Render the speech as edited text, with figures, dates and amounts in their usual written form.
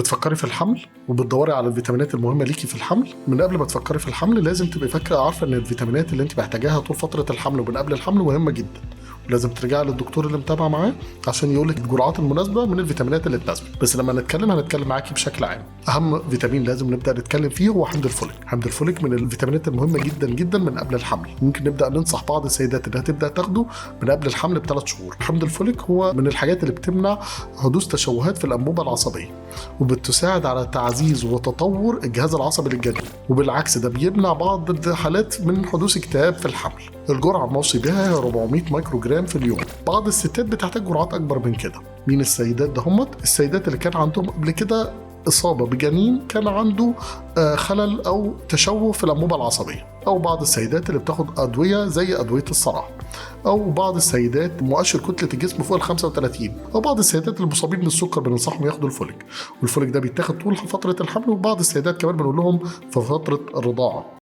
بتفكري في الحمل وبتدوري على الفيتامينات المهمة ليكي في الحمل؟ من قبل ما تفكري في الحمل لازم تبقي فاكره عارفه ان الفيتامينات اللي انت محتاجاها طول فترة الحمل ومن قبل الحمل مهمة جدا، ولازم ترجعي للدكتور اللي متابعه معاه عشان يقول لك الجرعات المناسبة من الفيتامينات اللي تناسبك. بس لما نتكلم هنتكلم معاكي بشكل عام. اهم فيتامين لازم نبدا نتكلم فيه هو حمض الفوليك. حمض الفوليك من الفيتامينات المهمة جدا جدا من قبل الحمل، ممكن نبدا ننصح بعض السيدات انها تبدا تاخده من قبل الحمل ب3 شهور. حمض الفوليك هو من الحاجات اللي بتمنع حدوث تشوهات في الانبوبة العصبية، وبتساعد على تعزيز وتطور الجهاز العصبي للجنين، وبالعكس ده بيمنع بعض الحالات من حدوث اكتئاب في الحمل. الجرعة الموصي بها هي 400 مايكرو جرام في اليوم. بعض الستات بتحتاج جرعات اكبر من كده. مين السيدات ده؟ همت السيدات اللي كان عندهم قبل كده إصابة بجنين كان عنده خلل أو تشوه في الأنبوبة العصبية، أو بعض السيدات اللي بتاخد أدوية زي أدوية الصرع، أو بعض السيدات مؤشر كتلة الجسم فوق ال 35، أو بعض السيدات المصابين بالسكر بننصحهم ياخدوا الفوليك. والفوليك ده بيتاخد طول فترة الحمل، وبعض السيدات كمان بنقول لهم في فترة الرضاعة.